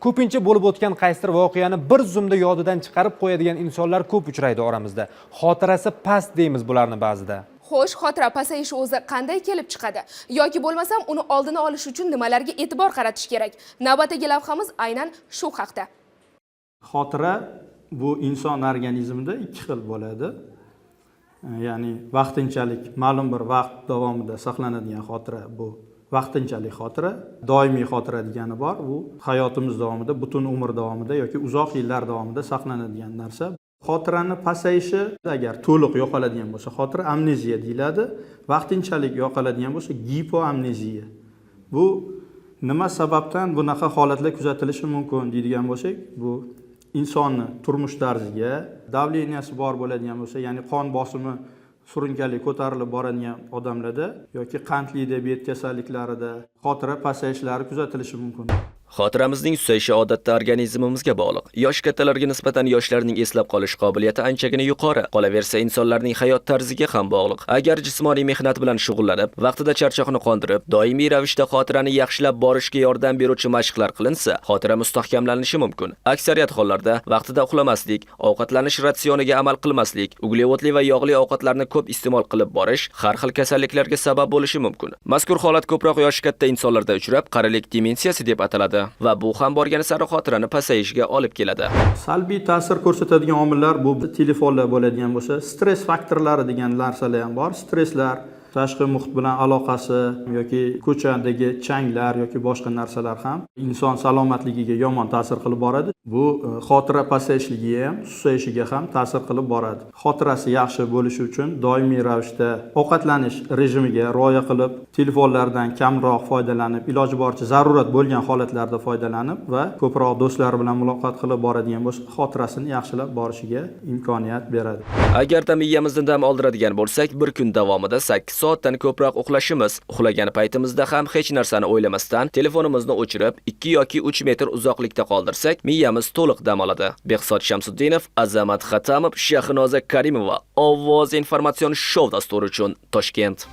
Ko'pincha bo'lib o'tgan qaysidir voqeani bir zumda yodidan chiqarib qo'yadigan insonlar ko'p uchraydi oramizda. Xotirasi past deymiz bularni ba'zida. Xo'sh, xotira pasayishi o'zi qanday kelib chiqadi? Yoki bo'lmasam uni oldini olish uchun nimalarga e'tibor qaratish kerak? Navbatdagi lavhamiz aynan shu haqda. Xotira bu inson organizmida ikki xil bo'ladi. Ya'ni vaqtinchalik, ma'lum bir vaqt davomida saqlanadigan xotira bu vaqtinchalik xotira, doimiy xotira degani bor. Bu hayotimiz davomida, butun umr davomida yoki uzoq yillar davomida saqlanadigan narsa. Xotirani pasayishi agar to'liq yo'qoladigan bo'lsa, xotira amneziya deyiladi. Vaqtinchalik yo'qoladigan bo'lsa, gipoamneziya. Bu nima sababdan bunaqa holatlar kuzatilishi mumkin deydigan bo'lsak, bu insonni turmush tarziga, давления si bor bo'ladigan bo'lsa, ya'ni qon bosimi surunkali ko'tarilib boradigan odamlarda yoki qandli diabet kasalliklarida xotira pasayishlari kuzatilishi mumkin. Xotiramizning susayishi odatda organizmimizga bog'liq. Yosh kattalarga nisbatan yoshlarning eslab qolish qobiliyati anchagina yuqori. Qolaversa, insonlarning hayot tarziga ham bog'liq. Agar jismoniy mehnat bilan shug'ullanib, vaqtida charchoqni qondirib, doimiy ravishda xotirani yaxshilab borishga yordam beruvchi mashqlar qilinsa, xotira mustahkamlanishi mumkin. Aksariyat hollarda vaqtida uxlamaslik, ovqatlanish ratsioniga amal qilmaslik, uglevodli va yog'li ovqatlarni ko'p iste'mol qilib borish har xil kasalliklarga sabab bo'lishi mumkin. Mazkur holat ko'proq yoshi katta insonlarda uchrab, qarilik demensiyasi deb ataladi va bu ham borgani sari xotirani pasayishiga olib keladi. Salbiy ta'sir ko'rsatadigan omillar bu telefonlar bo'ladigan bo'lsa, stress faktorlari degan narsalar ham bor. Stresslar, tashqi muhit bilan aloqasi yoki ko'chadagi changlar yoki boshqa narsalar ham inson salomatligiga yomon ta'sir qilib boradi. Bu xotira pasayishligiga ham, susayishiga ham ta'sir qilib boradi. Xotirasi yaxshi bo'lishi uchun doimiy ravishda ovqatlanish rejimiga rioya qilib, telefonlardan kamroq foydalanib, iloji boricha zarurat bo'lgan holatlarda foydalanib va ko'proq do'stlari bilan muloqot qilib boradigan bo'lsa, xotirasini yaxshilab borishiga imkoniyat beradi. Agarda miyamizni dam oldiradigan bo'lsak, bir kun davomida 8 soatdan ko'proq uxlashimiz, uxlagan paytimizda ham hech narsani o'ylamasdan telefonimizni o'chirib, 2 yoki 3 metr uzoqlikda qoldirsak, miyamiz to'liq dam oladi. Behzod Shamsuddinov, Azamat Xatamov, Shahnoza Karimova, Ovoz informatsion shou dasturi uchun Toshkent.